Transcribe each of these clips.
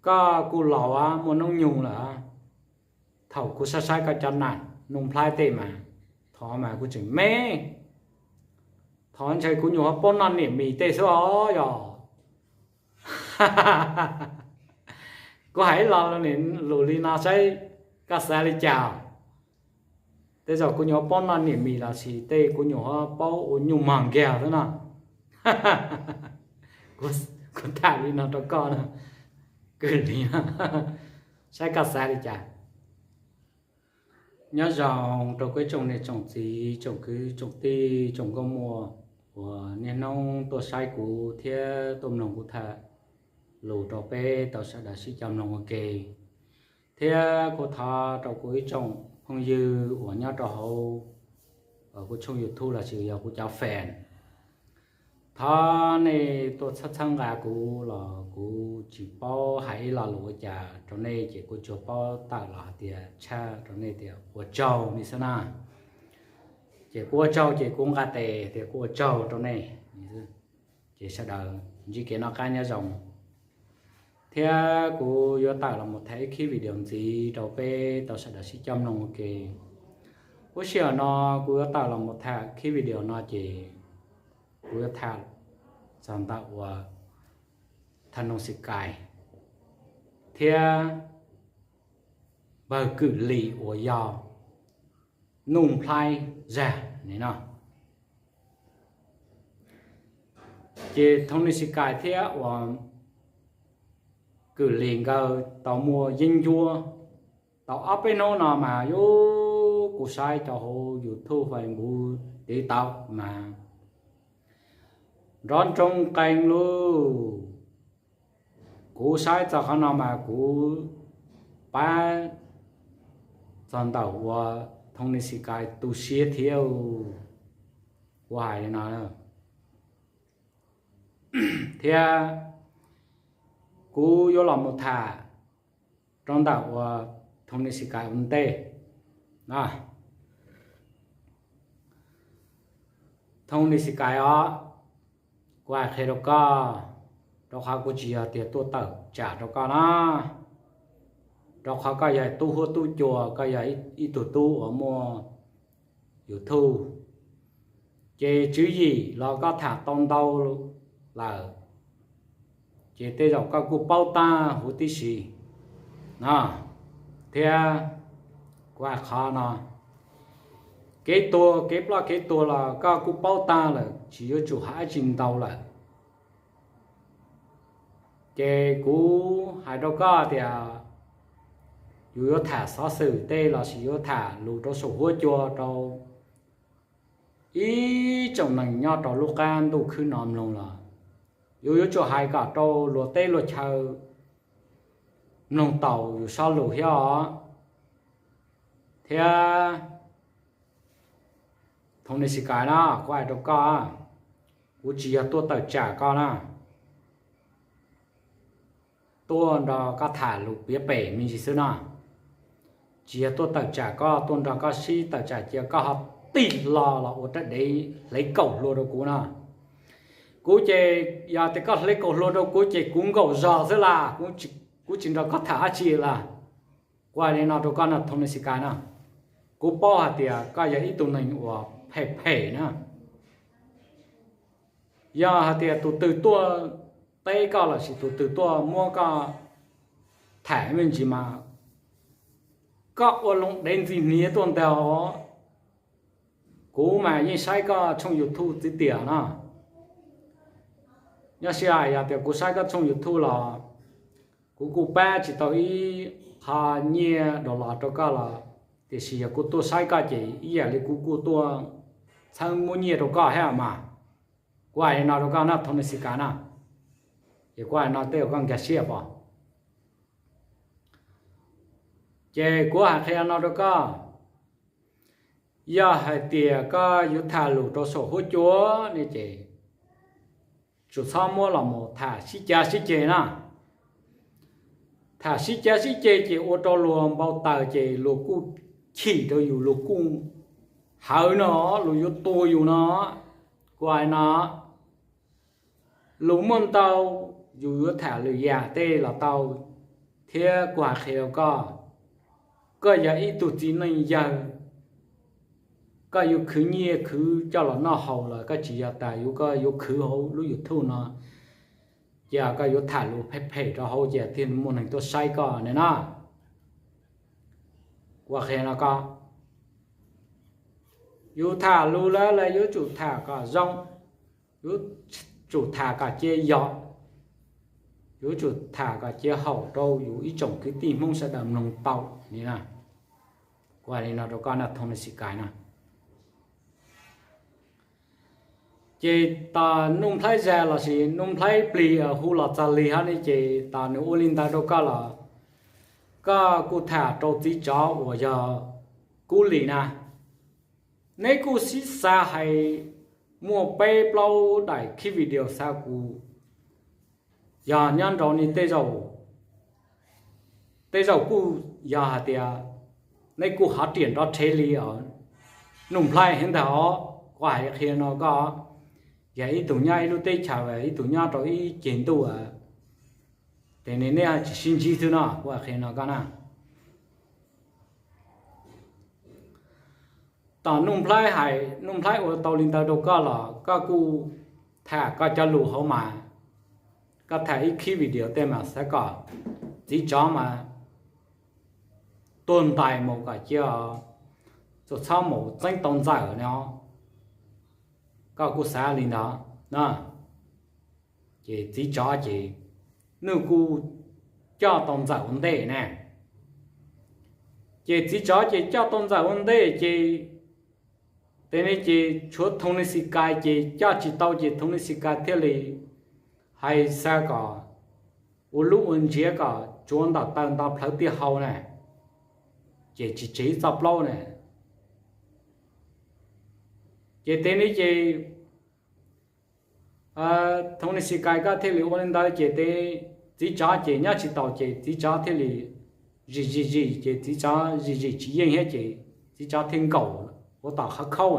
Koj kuj laus muaj noob nyoog lawm. Thaum kuv saib saib koj cov nam Nuj Nplhaib tej mas, thov mas kuv tseem me, thov ntshe kuv nyuam qhuav paub noj niam mis tej xwb os yog. Kuv hais ib lo lus li no saib koj xav li cas. Tej zaum kuv nyuam qhuav paub noj niam mis los sis tej kuv nyuam qhuav paub ua nyuj mog nkiag xwb no. Kuv tham li no rau koj, kws li no, saib koj xav li cas. Nyob zoo rau kuv ib tsoom niam tsoom txiv, tsoom kwv tsoom tij, tsoom nkauj muam uas niaj hnub tuaj saib kuv thiab tuaj mloog kuv tham lus rau peb tau sawv daws sib coj mloog ua ke. Thiab kuv thov rau kuv ib tsoom phooj ywg uas nyob rau hauv kuv tshooj YouTube los sis yog kuv cov fan, thov nej tuaj txhawb txhawb nqa kuv los kuv tsis paub hais ib lo lus ua cas rau nej ces kuv tsuas paub tawm los hais tias tshaj rau nej tias ua tsaug li xwb na. Ces kuv ua tsaug ces kuv nqa tes tias kuv ua tsaug rau nej. Ces sawv daws ntsib kev noj qab nyob zoo. Thiab kuv yuav tawm los mus tham ib khib video ntxiv rau peb tau sawv daws sib coj mloog ua ke. Lub sij hawm no kuv yuav tawm los mus tham khib video no ces kuv yuav tham txog ntawm uas Thas Noos Xis Kais thiab npawg Kwm Lis uas yog Nuj Nplhaib zag no. Ces Thas Noos Xis Kais thiab uas Kwm Lis nkawd tau muaj yeeb ncuab tau ob peb hnub no mas yuav kuv saib cov hauv YouTube, Facebook, TikTok mas nrov nroo qees lug. Kuv saib txog qhov no mas kuv pab txog ntawm uas Thas Noos Xis Kais tu siab thiab. Kuv hais li no thiab kuv yuav los mus tham rau ntawm uas Thas Noos Xis Kais ua ntej. Thas Noos Xis Kais os, kuv hais qhia rau koj, rau qhov kuv tsis yog tias tuaj tawm tsam rau koj na, rau qhov koj yog tub huab tub cua, koj yog ib tug tub uas muaj YouTube, ces tswv yim los koj tham tau ntau lawm, ces tej zaum koj kuj paub tag huv tib si no. Thiab kuv hais qhov no, kev tuag kev ploj kev tuag los koj kuj paub tag lawm, tsis yuav tsum hais dab tsi ntau lawm. Ces kuv hais rau koj tias yus yuav tham xov xwm tej los sis yuav tham lus rau saum huab cua rau ib tsoom neeg nyob rau lub qab ntuj khwb no mloog los yus yuav tsum hais kom rau luag teb luag chaw mloog tau yus sob lus thiab os. Thiab Thas Noos Xis Kais na, kuv hais rau koj, kuv tsis yog tuaj tawm tsam koj na, tuaj nrog koj tham lus piav pem me ntsis xwb no. Tsis yog tuaj tawm tsam koj, tuaj nrog koj sib tawm tsam cia koj ho tig hlo los ua rab dev hleb kaum hlua rau kuv no. Kuv ces yog tias koj hleb kaum hlua rau kuv ces kuv nkaum zog xwb las, kuv tsis nrog koj tham dab tsi las. Kuv hais li no rau koj no Thas Noos Xis Kais na, kuv paub hais tias koj yog ib tug neeg uas phem phem na. Yog hais tias tus twg tuaj teb koj los sis tus twg tuaj muab koj tham me ntsis mas koj ua loo dev ntxi hniav tuaj ntag. Kuv mas yeej saib koj tshooj YouTube txiv tiam no. Nyob sia yog tias kuv saib koj tshooj YouTube los kuv kuj pab tsis tau ib qho nyiaj dollar rau koj los, tiam sis yog kuv tuaj saib koj ces ib yam li kuv kuj tuaj txhawb muab nyiaj rau koj thiab mas. Kuv hais li no rau koj na Thas Noos Xis Kais na, ces kuv hais no tej zaum koj nkag siab pom. Ces kuv hais qhia no rau koj, yog hais tias koj yuav tham lus rau saum huab cua ne ces tsum txhob muab los mus tham sib cav sib ceg na. Tham sib cav sib ceg ces ua rau luag npau taws ces luag kuj chim rau yus, luag kuj hawv no, luag yuav tua yus no. Kuv hais no, lus muaj ntau, yus yuav tham lwm yam tej los tau, Thiab kuv hais qhia rau koj, koj yog ib tug txiv neej yawg, koj yuav khwv nyiaj khwv coj los noj haus los koj tsis yog tas yuav, koj yuav khwv hauv lub YouTube no, ces koj yuav tham lus phem phem rau hauv ces thiaj muaj neeg tuaj saib koj ne na. Kuv qhia no koj, yus tham lus lawm los yuav tsum tham kom zoo, yuav tsum tham kom cia yog, yuav tsum tham kom cia haum rau yus ib tsoom kwv tij Hmoob sawv daws mloog tau li na. Kuv hais li no rau koj na Thoo Neej Xis Kais na. Ces tos Nuj Nplhaib zag lossis Nuj Nplhaib plig hu los txog li hov ne ces tos nws ua li ntawd rau koj los koj kuj tham rau txiv tsov uas yog Kub Lis na. Neb kuj sib xav hais muaj peb plaub daim khib video xav kuv, yog nyob nraud ne tej zaum, tej zaum kuj yog hais tias neb kuj hov riam nrov rhev li os. Nuj Nplhaib heev ntag os, kuv hais qhia no koj, yog ib tug nyob ib lub teb chaws, ib tug nyob rau ib ceg ntuj, ces neb tsis sib ntsib xwb no, kuv hais qhia no koj na. Tom Nuj Nplhaib hais, Nuj Nplhaib ua tau li ntawd rau koj los koj kuj tham koj cov lus hauv mas, koj tham ib khib video tej mas xav kom txiv tsov mas tuag ntais mus kom cia, txhob mus txeeb tau Ntxawm no. Koj kuj xav li ntawd na. Ces txiv tsov ces nws kuj coj tau Ntxawm ua ntej ne. Ces txiv tsov ces coj tau Ntxawm ua ntej ces, ces ne ces tshuav Thoo Neej Xis Kais ces coj tsis tau ces Thoo Neej Xis Kais thiaj li hais xav kom ua lub ua ntsiav kom tsuav ntawm taw nto plhawv tiaj hau na, ces tsis tseg ib txoj plaub na. Ces tes ne ces Thoo Neej Xis Kais koj thiaj li ua li ntawd ces tes txiv tsov ces nyob tsis taus ces txiv tsov thiaj li zim zim zim ces txiv tsov zim zim tsis yeej thiab ces txiv tsov thiaj nkaum ua tom qhov khaub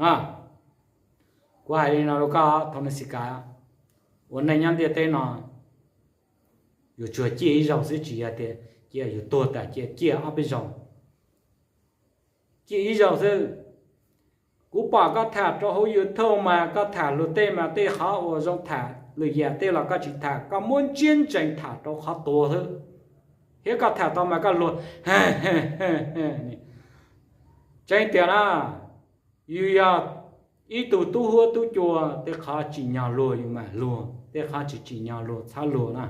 na. Kuv hais li no rau koj Thoo Neej Xis Kais, ua neej nyob ntiaj teb no yuav tsuas ciaj ib zaug xwb tsis yog tias cia yus tuag tas cia ciaj ob peb zaug. Ciaj ib zaug xwb. Kuv pom koj tham rau hauv YouTube mas koj tham luag tej mas tej qhov uas zoo tham lwm yam tej los koj tsis tham, koj muab ntsiab ntsees tham rau qhov tuag xwb. Thiab koj tham tau mas koj luag tseeb tiag na. Yus yog ib tug tub huab tub cua, tej qhov tsim nyog luag yus mam luag, tej qhov tsis tsim nyog luag txhob luag na.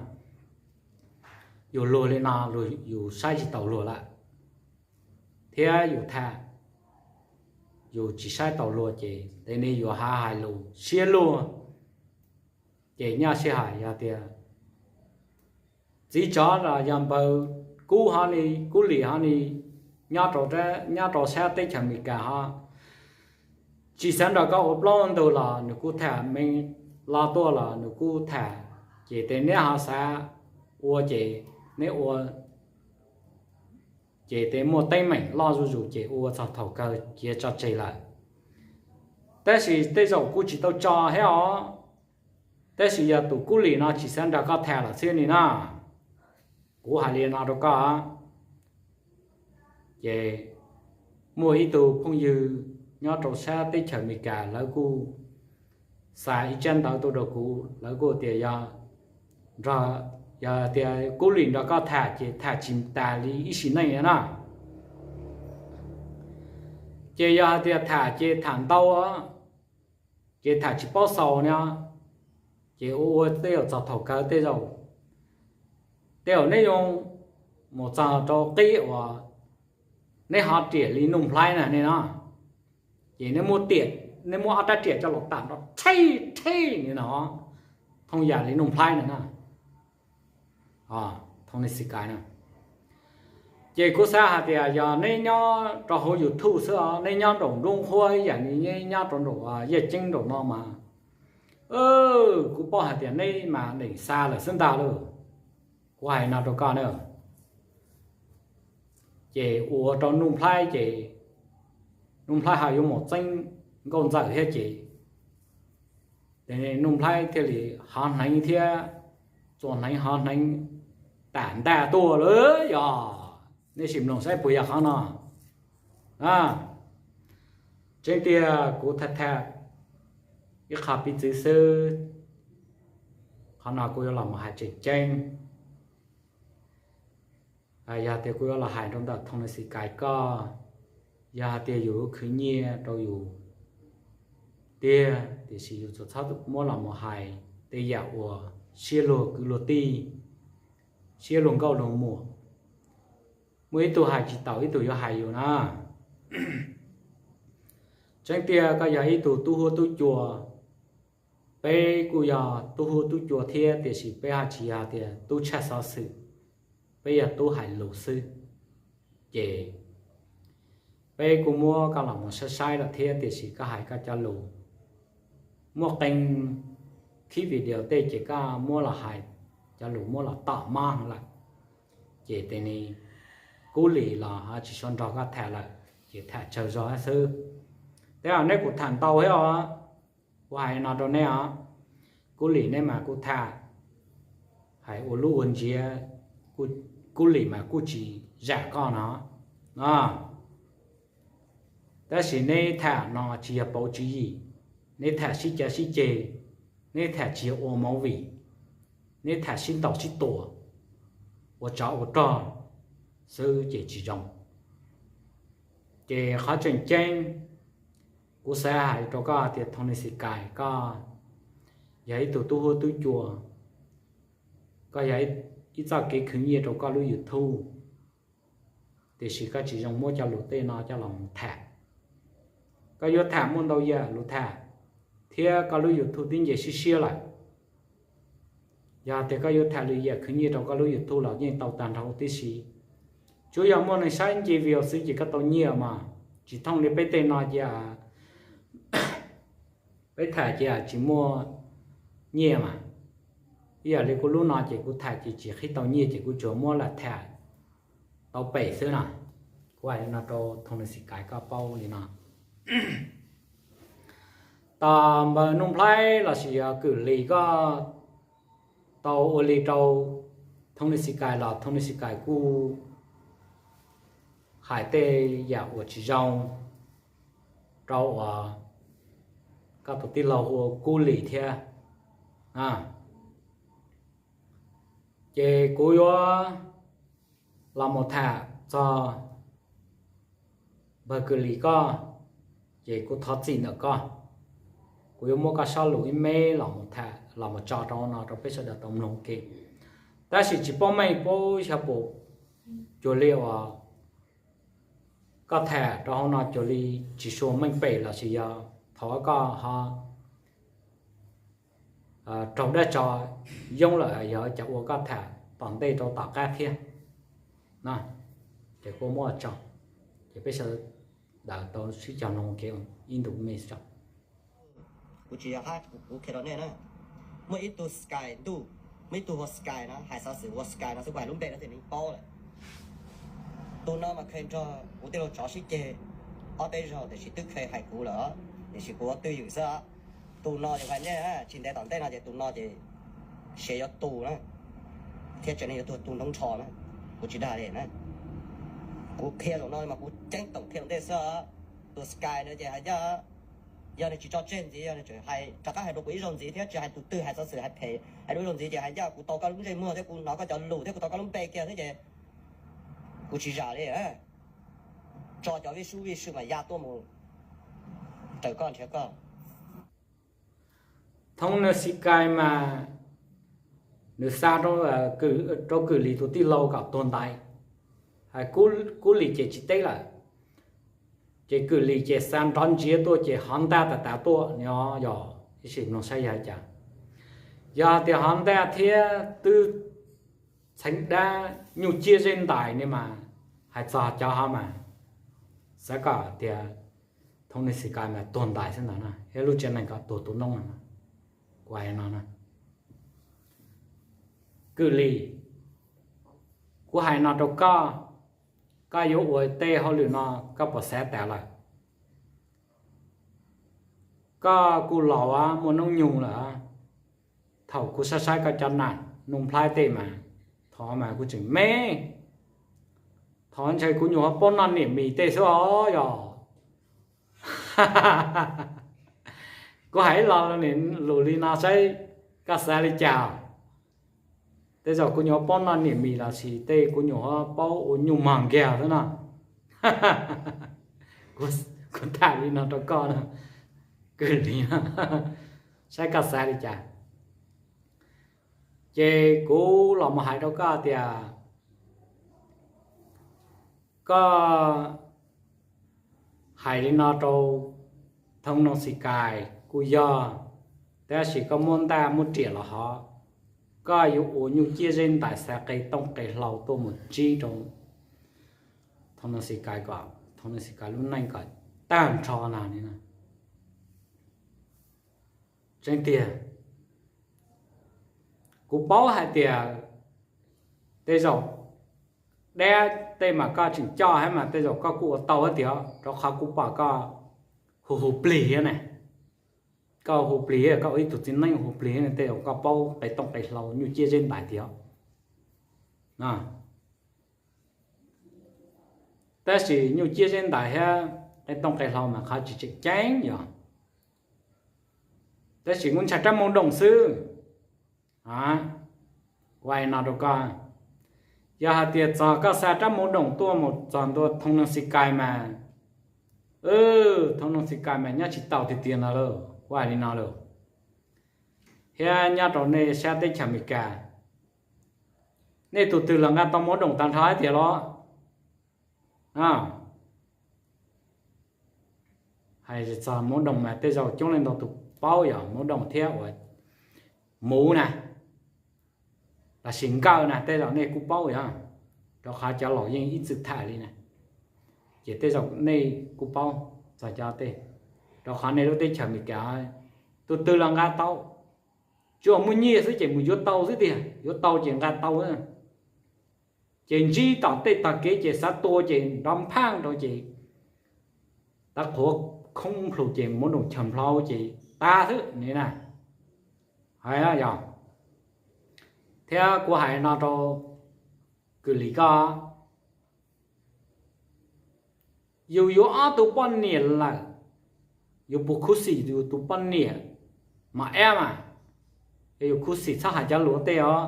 Yus luag li no yus saib tsis taus luag lawm, thiab yus tham yus tsis saib taus luag ces tes ne yuav hais lus siab luag. Ces nyaj sij hawm yog tias txiv tsov los yog npawg Kub hov ni, Kub Lis hov ni, nyob rau, nyob rau sab teb chaws Amelikas hov, tsis xav nrog koj ua plaub ntug los nws kuj tham, me lo tuaj los nws kuj tham, ces tes neb ho xav ua ces neb ua, ces tes muaj teeb meem loj zuj zus ces ua txog thaum kawg cia tso tseg lawm. Tab sis tej zaum kuj tsis tau tso thiab os, tab sis yog tus Kub Lis no tsis xav nrog koj tham lawm xwb ni na. Kuv hais li no rau koj, ces muaj ib tug phooj ywg nyob rau sab teb chaws Amelikas lawv kuj xa ib tsab ntawv tuaj rau kuv, lawv kuj tias yog, yog tias Kub Lis nrog koj tham ces tham tsis tas li ib sim neej na. Ces yog hais tias tham ces tham ntau, ces tham tsis paub xaus no, ces ua ua tej zaum txog thaum kawg tej zaum, tej zaum neb yuav mus txog rau qib uas neb ho riam li Nuj Nplhaib na ne no, ces neb muab, neb muab ob rab riam coj los tam nrho thej thej ni no, thooj yam li Nuj Nplhaib na na. Ces kuv xav hais tias yog neb nyob rau hauv YouTube xwb os, neb nyob nraum nruab nqhuab ib yam li neb nyob rau nraum Yaj Ceeb nraum no mas, kuv paub hais tias neb mas neem xa lawm xwb ntag lauj. Kuv hais no rau koj na. Ces ua rau Nuj Nplhaib ces Nuj Nplhaib ho yuav mus txeeb Nkauj Ntxawm thiab ces, ces Nuj Nplhaib thiaj li hov hneev thiab, txuas hneev hov hneev, tam ntag tuaj lawm yog. Nej sim mloog saib puas yog qhov no. Tseeb tiag kuv tham tham ib qho piv txwv xwb, qhov no kuv yuav los mus hais tseem ceeb. Yog tias kuv yuav los hais rau ntawm Thoo Nai Xi Kais koj, yog hais tias yus khwv nyiaj rau yus tiag, tiam sis yus txhob muab los mus hais tej yam uas siab luag kwv luag tij, siab luag nkauj luag muam. Muaj ib tug hais tsis taus ib tug yuav hais yus na. Tseeb tiag koj yog ib tug tub huab tub cua, peb kuj yog tub huab tub cua thiab, tiam sis peb ho tsis yog tias tub tshaj xov xwm, peb yog tub hais lus xwb. Ces peb kuj muab koj los mus saib saib lawm thiab, tiam sis koj hais koj cov lus muaj qee khib video tej ces koj muab los hais, cov lus muab los tom mob lawm. Ces tej ni Kub Lis los ho tsis suav nrog koj tham lawm, ces tham tsawg zog xwb. Tej zaum neb kuv tham ntau thiab os, kuv hais no rau neb os. Kub Lis neb mas kuj tham hais ua lub ua ntsiav, Kub Lis mas kuj tsis zam koj no. Tab sis neb tham no tsis yog pauv tswv yim, neb tham sib cav sib ceg, neb tham tsis yog ua movie, neb tham sib ntaus sib tua, ua tsov ua rog xwb ces tsis zoo. Ces qhov tseem ceeb, kuv xav hais rau koj tias Thoo Nai Xi Kais, koj yog ib tug tub huab tub cua, koj yog ib txoj kev khwv nyiaj rau koj lub YouTube, tiam sis koj tsis zoo muab cov lus tej no coj los mus tham. Koj yuav tham muaj ntau yam lus tham, thiab koj lub YouTube twb nce siab siab lawm. Yog tias koj yuav tham lwm yam khwv nyiaj rau koj lub YouTube los yeej tau tag nrho huv tib si. Tsuas yog muaj neeg saib nce view xwb ces koj tau nyiaj mas, tsis thooj li peb tej no cia peb tham cia tsis muaj nyiaj mas. Ib yam li kuv lub no ces kuv tham ces tsis qhib tau nyiaj ces kuv tsuas muab lam tham tau pem xwb na. Kuv hais li no rau Thoo Nai Xi Kais koj paub li no. Tos npawg Nuj Nplhaib lossis yog Kwm Lis koj tau ua li rau Thoo Nai Xi Kais los Thoo Nai Xi Kais kuj hais tej yam uas tsis zoo rau uas koj tus tij laug hu ua Kub Lis thiab. Ces kuv yuav los mus tham txog npawg Kwm Lis koj, ces kuv thov txim ntawm koj. Kuv yuav muab koj sab lus ib me los mus tham los mus tso rau no rau peb sawv daws tau mloog ke. Tab sis tsis paub meej puab xyov puas cuag li uas koj tham rau hauv no cuag li tsis sua meej pem lossis yog thaum koj ho raug dab tso yoob lawm yog cas ua koj tham tom ntej rau tom qab thiab. Ces kuv muab tso, ces peb sawv daws tau sib cog mloog ke ib ntu me tso. Kuv tsis yog hab, kuv qhia rau nej na. Muaj ib tug Sky ntuj, muaj ib tug hu ua Sky no, hais xov xwm hu ua Sky no xwb, kuv hais lub npe no thiaj nej paub lawm. Tus no mas kheev nrog kuv tej laug tsov sib ceg ob peb zaug, tiam sis twb kheev hais kuv lawm, tiam sis kuv ua twj ywm xwb. Tus no ces hais nej, tsis ntev tom ntej no ces tus no ces siav yuav tu na, thiab tseem neeg yuav tuag tu nroo nrho na. Kuv tsis dag li na, kuv qhia zaum no mas kuv ceeb toom qhia ua ntej xwb. Tus Sky no ces hais ncaj, yog nws tsis tso tseg ntxiv, yog nws tseem hais rov qab hais rau kuv ib zaug ntxiv thiab tsis hais tus twg hais xov xwm hais phem hais rau ib zaug ntxiv ces hais ncaj kuv tau koj lub ntsej muag thiab kuv hnov koj cov lus thiab kuv tau koj lub npe kiag thiab ces kuv tsis zam li. Tso cov vij sub vij sw mas ya tuaj mus raws koj nrhiav koj. Thoob Naj Xi Kai mas nws xa rau Kwm Lis tus tij laug kom tuag ntais, Kub Lis ces tsis teb lawm. Ces Kwm Lis ces xa nrov ntsiav tuaj ces hov ntaj tas tas tuaj no yog ib sim mloog saib yog cas. Yog tias hov ntaj thiab twb txheeb dab nyuj ciab zeb ntais ne mas, hais txog cov hov mas xav kom tias Thoob Naj Xi Kai mas tuag ntais xwb ntag na, thiab lub tsev neeg kom tuag tu noob na. Kuv hais no na, Kwm Lis, kuv hais no rau koj, koj yuav ua tej hauj lwm no koj puas xav tas lawm? Koj kuj laus muaj noob nyoog lawm. Thaum kuv saib saib koj cov nam Nuj Nplhaib tej mas, Thov mas kuv tseem me, thov ntshe kuv nyuam qhuav paub noj niam mis tej xwb os yog. Kuv hais los lus li no saib koj xav li cas. Tej zaum kuv nyuam qhuav paub noj niam mis los sis tej kuv nyuam qhuav paub ua nyuj mog nkiag xwb no. Kuv tham li no rau koj no, kwv li no, saib koj xav li cas. Ces kuv los mus hais rau koj tias, koj hais li no rau Thoob Noog Xis Kais kuj yog, tab sis koj muab ntaj muab riam los hov, koj yuav ua nyuj ciab zeb ntais xa qe tooj qe hlau tuaj mus ntsib rau Thoob Noog Xis Kais kom Thoob Noog Xis Kais lub neej kom tag nrho na li na. Tseeb tiag, kuv paub hais tias tej zaum dab tej mas koj tseem coj thiab mas tej zaum koj kuj ua tau thiab tiag, rau qhov kuv pom koj hu hu plig thiab ne. Koj hu plig, koj ua ib tug txiv neej hu plig, tej zaum koj paub qe tooj qe hlau nyuj ciab zeb ntais tiag. Tab sis nyuj ciab zeb ntais thiab qe tooj qe hlau mas qhov tsis tseem ceeb yog, tab sis kuv ntshai rab moo doom xwb. Ua li no rau koj, yog hais tias txog koj xa rab moo doom tuaj mus txog ntua Thoob Noog Xis Kais mas, Thoob Noog Xis Kais mas nyob tsis tau tiag tiag no lauj, kuv hais li no lauj. Thiab nyob rau nej sab teb chaws Amelikas, nej tus twg los nqa tau moo doom tag nrho hais tias los? Hais txog moo doom mas tej zaum coob leej ntau tus paub yog moo doom thiab uas muv na, los sis nkawj na, tej zaum nej kuj paub yog, rau qhov cov laus yeej ib txwm tham li na. Ces tej zaum nej kuj paub txog cov tej, rau qhov nej lub teb chaws Amelikas tus twg los nqa tau, tsuas muaj nyiaj xwb ces mus yuav tau xwb tiag, yuav tau ces nqa tau. Ces ntsib tom tej tog kev ces xav tua ces nrov nphaaj rau ces tav qhuav khoob plhu ces moo doom chaw nplhau ces tag xwb ni na. Hais yog, thiab kuv hais no rau kwv li koj, yus yuav ob tug poj niam lawm, yus puas khuv xim yus tus poj niam? Mos ab mas, yus khuv xim txhob hais cov lus tej os.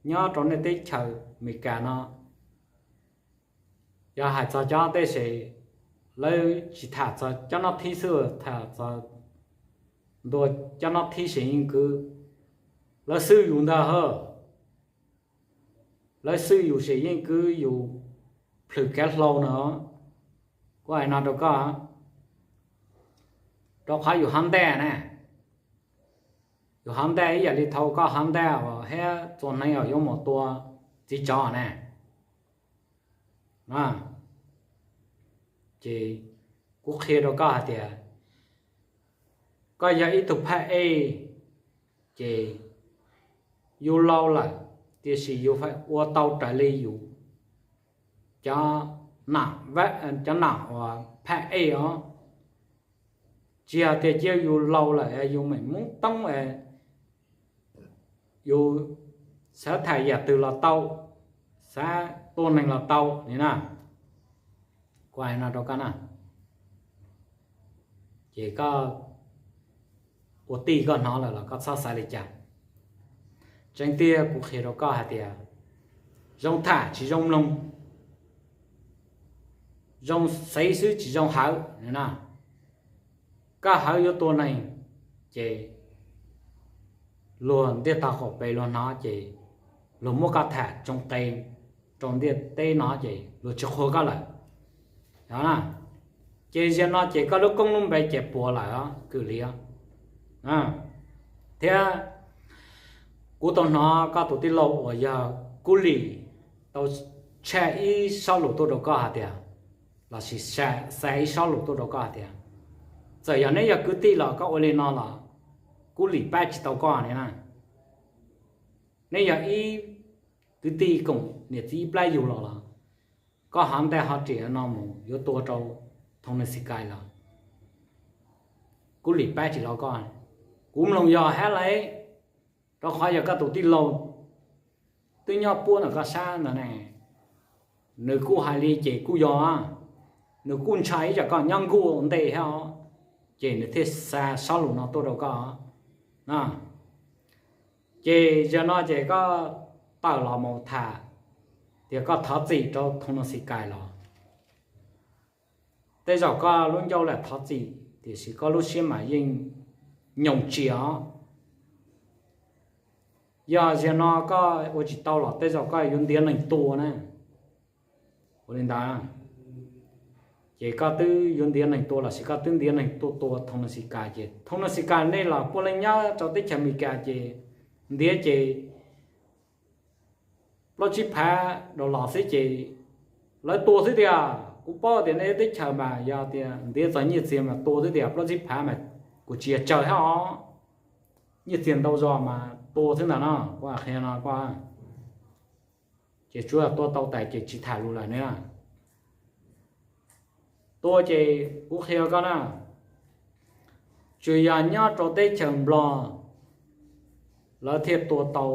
Nyob rau nej teb chaws Amelikas no, yog hais txog cov tej se, lawv tsis tham txog cov noj thib xwb, tham txog ntua cov noj thib se yeej kwv, lawv xwb yus ntag hos. Lawv xwb yus se yeej kwv yus plhws kav hlau no. Kuv hais no rau koj, rau qhov yus hov ntaj na, yus hov ntaj ib yam li thaum koj hov ntaj uas thiab txua hneev uas yuav mus tua txiv tsov na. Ces kuv qhia rau koj hais tias koj yog ib tug phaj ej, ces yus laus lawm, tiam sis yus ua tau raws li yus cov nam uas phaj ej os. Tsis yog tias cia yus laus lawm yus meem mub toob, yus xav tham yam twg los tau, xav tua neeg los tau li na. Kuv hais no rau koj na, ces koj ua tij koj hnov lawm los koj txhob xav li cas. Tseeb tiag kuv qhia rau koj hais tias zoo tham tsis zoo mloog, zoo xev xwb tsis zoo hawv na. Koj hawv yuav tua neeg, ces luag ntiaj tog qaum pes luag hnov ces luag muab koj tham tsoo qe rau ntiaj teb no ces luag tsis qhuas koj lawm. Ces zaum no ces koj lub koob lub npe ces puas lawm kwv li. Thiab kuv tau hnov koj tus tij laug uas yog Kub Lim tau tshaj ib sob lus tuaj rau koj hais tias, lossis xa ib sob lus tuaj rau koj hais tias, txawm yog neb yog kwv tij los koj ua li no los Kub Lim pab tsis tau koj ni na. Neb yog ib kwv tij koom niam txiv ib plab yug los los koj hov ntaj hov riam no mus yuav tua rau Thoob Neeg Xis Kais los Kub Lim pab tsis tau koj. Kuv mloog yog hab lawm, rau qhov yog koj tus tij laug twb nyob puab ntawm koj sab ntawd ne, nws kuj hais li ces kuj yog, nws kuj ntshai ib tsam koj nyob nkuj ntej thiab os, ces nws thiaj xa sob lus no tuaj rau koj. Ces yog no ces koj tawm los mus tham tias koj thov txim rau Thoo Noo Xi Kais los. Tej zaum koj lub ncauj lam thov txim tiam sis koj lub siab mas yeej nyoos tsias os. Yog zaum no koj ua tsis tau los tej zaum koj yuav ntiav neeg tua na. Ua li ntawd, ces koj twb yuav ntiav neeg tua los sis koj twb ntiav neeg tuaj tua Thoo Noo Xi Kais ces Thoo Noo Xi Kais nej los puav leej nyob rau teb chaws Amelikas ces ntiav ces plaub tsib phav dollar xwb ces lawv tua xwb tiag. Kuv paub tias nej teb chaws mas yog tias ntiav txog nyiaj txiag mas tua xwb tiag, plaub tsib phav mas kuv tsis yog tsawg thiab os. Nyiaj txiag ntau zog mas tua xwb ntag no, kuv qhia no koj. Ces tsuav tua tau tas ces tsis tham lus lawm na. Tua ces kuv qhia koj na, tsuas yog nyob rau teb chaws Nplog lawv thiaj tua tau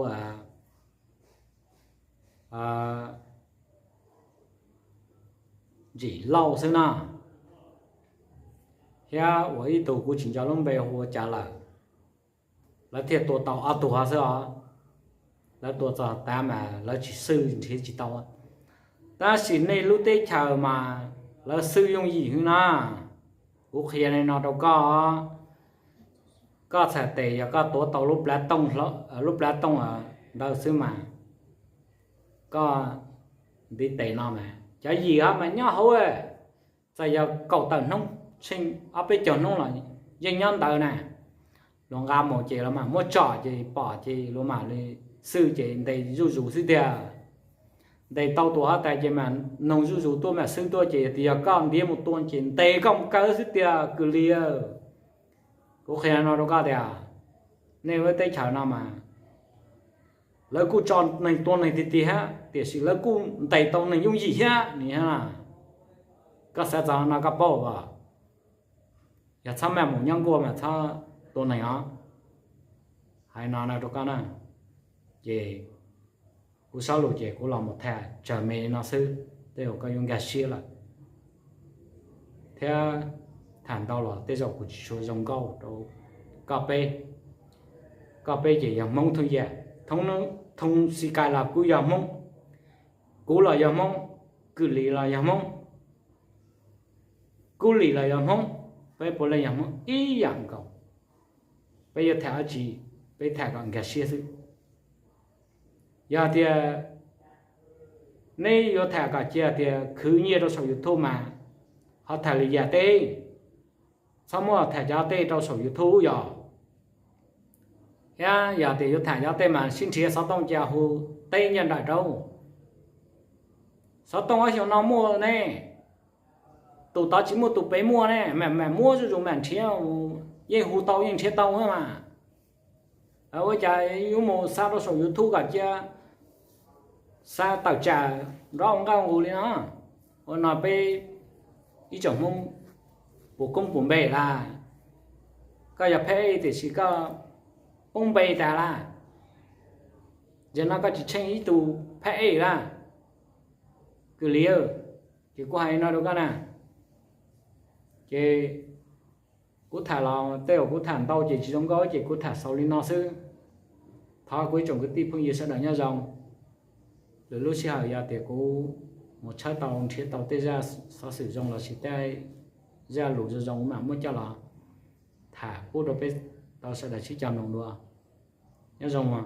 Ntsim Lauj xwb na, thiab uas ib tug kuv tsis nco lub npe hu ua cas lawm, lawv thiaj tua tau ob tug xwb os. Lawv tua txog tav mas lawv tsis xwj nrhiav tsis tau. Tab sis nej lub teb chaws mas lawv xwj yooj yim heev na. Kuv qhia li no rau koj, koj txhais tes yog koj tuav tau lub plab tooj ntawd xwb mas koj ntiv tes no mas cov yim ho mas nyob hauv, txawm yog kaum tawm hnub, tsheej ob peb caug hnub los yeej nyob ntawd na. Luag nqa mus ces luag mam muab tsom ces pom ces luag mam li xwj ces ntes zuj zus xwb tiag. Ntes tau tus huab tais ces mam noog zuj zus tuaj mam xwb tuaj ces yog koj ntiav mus tua ces ntes koj mus kaw xwb tiag kwv Lis. Kuv qhia no rau koj tias nej lub teb chaws no mas lawv kuj tso neeg tua neeg tiag tiag thiab tiam sis lawv kuj ntes tau neeg yooj yim thiab ni. Koj xav txog no koj paub as, yog txhob maj mus nyob nkuaj mas txhob tua neeg os. Hais no no rau koj na, ces kuv sob lus ces kuv los mus tham tsawg me no xwb, tej zaum koj yuav nkag siab lawm. Thiab tham ntau los tej zaum kuv tsis tshua zoo nkauj rau koj peb. Koj peb ces yog Hmoob thoob yam, Thoo Xi Kais los kuj yog Hmoob, kuv los yog Hmoob, Kwm Lis los yog Hmoob, Kub Lis los yog Hmoob, peb puav leej yog Hmoob ib yam nkaus. Peb yuav tham dab tsi, peb tham kom nkag siab xwb. Yog tias neb yuav tham kom cia tias khwv nyiaj rau saum YouTube mas ho tham lwm yam teb, txhob muaj tham cov tej rau saum YouTube yog. Thiab yog tias yuav tham cov tej mas sib nrhiav xov tooj cia hu teb nyiaj nraim rau. Xov tooj ob xyoo no muaj ne, tus tod tsis muaj tus pem muaj ne, mam mam muab zuj zus mam nrhiav, yeej hu tau yeej nrhiav tau mas. Ua cas yuav mus xa rau saum YouTube kom cia xa tawm tsam nrov nqaj nqus li no. Ua no peb ib tsoom Hmoob puas koob puas npe lawm? Koj yog phab ej tiam sis koj poob npe tas lawm. Yog no koj tsis tsheej ib tug phab ej lawm, Kwm Lis. Ces kuv hais no rau koj na, ces kuv tham los tej zaum kuv tham ntau ces tsis zoo nkauj ces kuv tham xaus li no xwb. Thov kuv ib tsoom kwv tij phooj ywg sawv daws nyob zoo. Lwm lub sij hawm yog tias kuv mus tshawb tau nrhiav tau tej zaj xov xwm zoo lossis tej zaj lus zoo zoo kuv mam muab coj los tham pub rau peb tau sawv daws sib cog mloog dua. Nyob zoo.